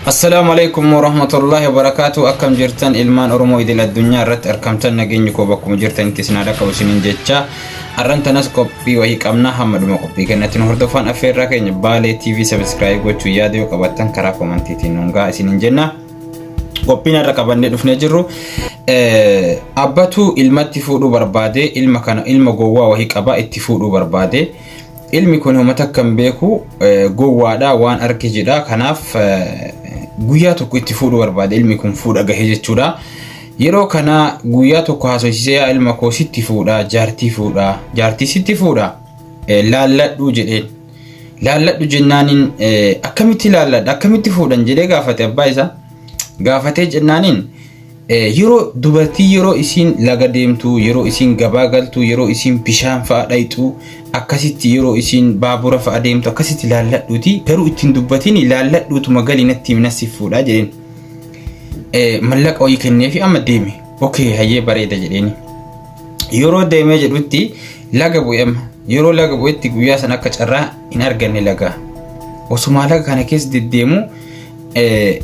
Assalaamu alaikum warahmatullahi wabarakaatu. Akkam jirtan ilmaan Oromoo idil addunyaa irratti argamtan? Nageenyi koo bakkuma jirtanitti isin haa dhaqqabu isiniin jecha. Har'an tanas qophii wayii qabna. Hamma dhuma qophii keenyatti nu hordofaan affeerraa keenya. Baalee TV subscribe gochuu yaada yoo qabaattan karaa komantiitiin nuun gahaa isiniin jenna. Qophiin har'a qabannee dhufnee jirru, abbatu ilmatti fuudhuu barbaade. Ilma kana, ilma gowwaa wayii qaba, itti fuudhuu barbaade. Ilmi kun uummata akka hin beeku, gowwaadha, waan arge jedha. Kanaaf guyyaa tokko itti fuudhuu barbaade. Ilmi kun fuudha gahe jechuudha. Yeroo kana guyyaa tokko haasofsiisee, "Yaa ilma koo, sitti fuudha, jaartii fuudha, jaartii sitti fuudha, laalladhu," jedheen. Laalladhu jennaaniin, "Akkamitti laalladha? Akkamitti fuudhan?" jedhee gaafate. Abbaa isaa gaafatee jennaaniin, yeroo dubartii, yeroo isiin laga deemtu, yeroo isiin gabaa galtu, yeroo isiin bishaan fa'a dhayxu, akkasitti yeroo isiin baabura fa'a deemtu, akkasitti laalladhuuti, garuu ittiin dubbatiin laalladhuutuma galii natti himi, nasi fuudhaa jedheen. Mallaqa wayii kenneefi amma deeme. "Okay, hayyee, bareeda," jedheeni. Yeroo deemee jedhutti laga bu'e. Amma yeroo laga bu'etti guyyaa sana akka carraa hin arganne laga. Osumaa laga kana keessa deddeemu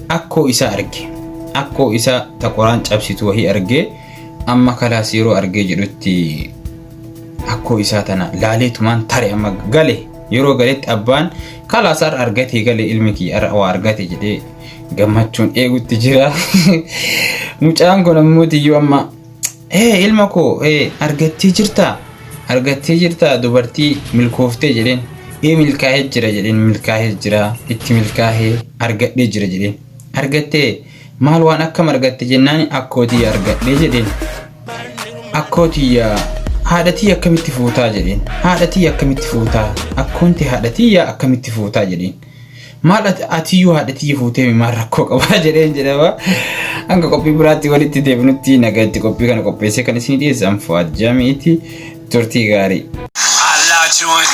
akkoo isaa arge. Akkoo isaa ta qoraan cabsitu wahii argee. Amma kalaas yeroo argee jedhutti akkoo isaa tana laaleetumaan tare. Amma gale. Yeroo galetti abbaan, "Kalaas har'a argatee gale ilmi kiyya, har'a waa argate," jedhee gammachuun eegutti jira. Mucaan kun ammoo tiyyuu amma, "Ee ilma koo, ee argattee jirtaa? Argattee jirtaa dubartii? Milkooftee?" jedheen. "Ee, milkaa'ee jira," jedheen. "Milkaa'ee jira, itti milkaa'ee argadhee jira," jedheen. "Argattee? Maal, waan akkam argatte?" jennaan, "Akkootii argadhee," jedheen. "Akkoo tiyya, haadha tiyya akkamitti fuutaa?" jedheen. "Haadha tiyya akkamitti fuutaa? Akkoon tee haadha tiyya akkamitti fuutaa?" jedheen. "Maal, atiyyuu haadha tiyya fuutee, maal rakkoo qabaa?" jedheen jedhama. Hanga qophii biraatti walitti deebinutti nagatti. Qophii kana qopheessee kan isin dhiyeessan Fu'aad Jamiiti. Turtii gaarii. Allah join.